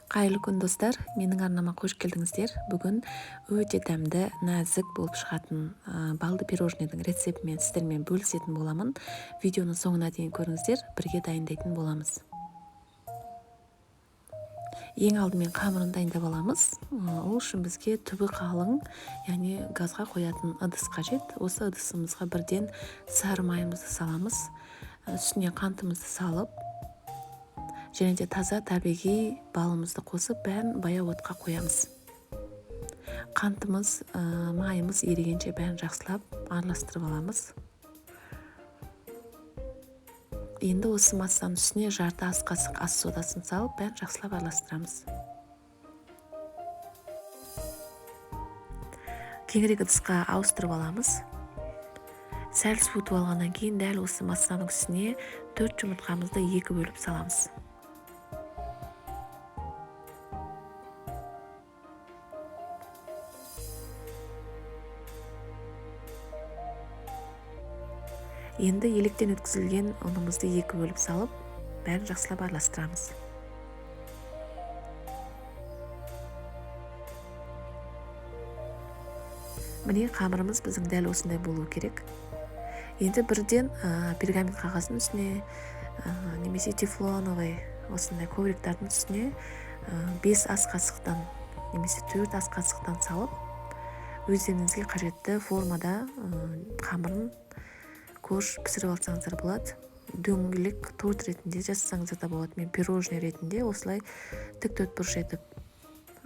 Қайырлы күн, достар! Менің арнама қош келдіңіздер. Бүгін өте дәмді, нәзік болып шығатын балды пирожныйдың рецептімен сіздермен бөлісетін боламын. Видеоның соңына дейін көріңіздер, бірге дайындайтын боламыз. Ең алдымен қамырын дайындап аламыз. Ол үшін бізге түбі қалың, яғни газға қоятын ыдыс қажет. Осы ыдысымызға бірден сары майымызды саламыз, үстіне қантымызды салып, және де таза табиғи балымызды қосып, бәрін баяу отқа қоямыз. Қантымыз, майымыз ерігенше бәрін жақсылап араластырып аламыз. Енді осы массаның үстіне жарты ас қасық ас содасын салып, бәрін жақсылап араластырамыз. Кеңірек ыдысқа ауыстырып аламыз. Сәл суытып алғаннан кейін дәл осы массаның үстіне 4 жұмыртқамызды 2 бөліп саламыз. Енді електен өткізілген ұнымызды 2 бөліп салып, бәрін жақсылап араластырамыз. Міне, қамырымыз біздің дәл осындай болуы керек. Енді бірден пергамент қағаздың үстіне, немесе тефлоновый осындай ковриктардың үстіне 5 ас қасықтан немесе 4 ас қасықтан салып, өздеріңізге қажетті формада қамырын корж пісіріп алсаңыздар болады. Дөңгелек торт ретінде жасасаңыздар да болады. Мен пирожный ретінде осылай тік төртбұрыш етіп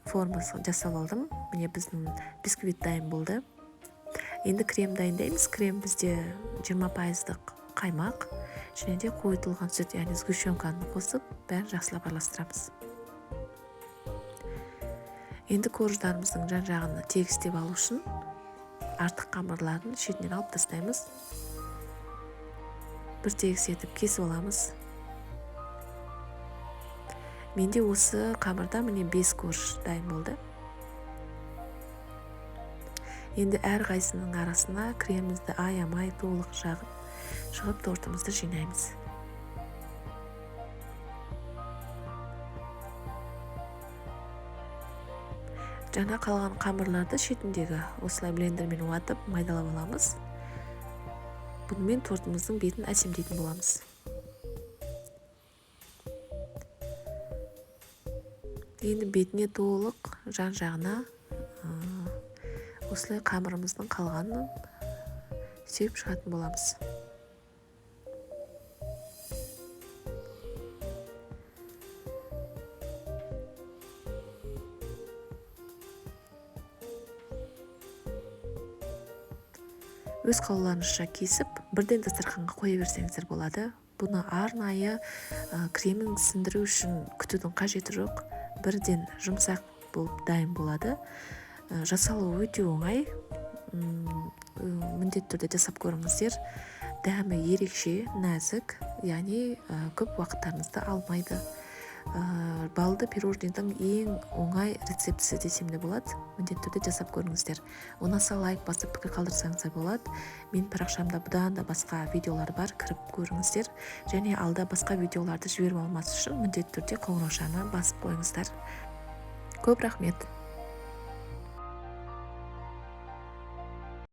формасын жасап алдым. Міне, біздің бисквит дайын болды. Енді крем дайындаймыз. Крем бізде жиырма пайыздық қаймақ және де қойытылған сүт, яғни сгущенканы қосып, бәрін жақсылап араластырамыз. Енді корждарымыздың жан-жағын тегістеп алу үшін артық қамырларын шетінен алып тастаймыз. Бір тегіс етіп кесіп аламыз. Менде осы қамырда міне 5 корж дайын болды. Енді әр қайсының арасына кремімізді аямай толық жағып шығып тортымызды жинаймыз. Жаңа қалған қамырларды шетіндегі осылай блендермен уатып майдалап аламыз. Бұнымен тортымыздың бетін әсемдейтін боламыз. Енді бетіне толық жан-жағына осылай қамырымыздың қалғанын сеуіп шығатын боламыз. Өз қалауларыңызша кесіп, бірден дастарханға қоя берсеңіздер болады. Бұны арнайы кремін сіндіру үшін күтудің қажеті жоқ. Бірден жұмсақ болып дайын болады. Жасалуы өте оңай. Міндетті түрде жасап көріңіздер. Дәмі ерекше, нәзік, яғни көп уақыттарыңызды алмайды. Балды пирожныйдың ең оңай рецептісі десем де болады. Міндетті түрде жасап көріңіздер. Ұнаса лайк басып пікір қалдырсаңыздар болады. Мен парақшамда бұдан да басқа видеолар бар, кіріп көріңіздер. Және алда басқа видеоларды жіберіп алмас үшін міндетті түрде қоңыраушаны басып қойыңыздар. Көп рахмет.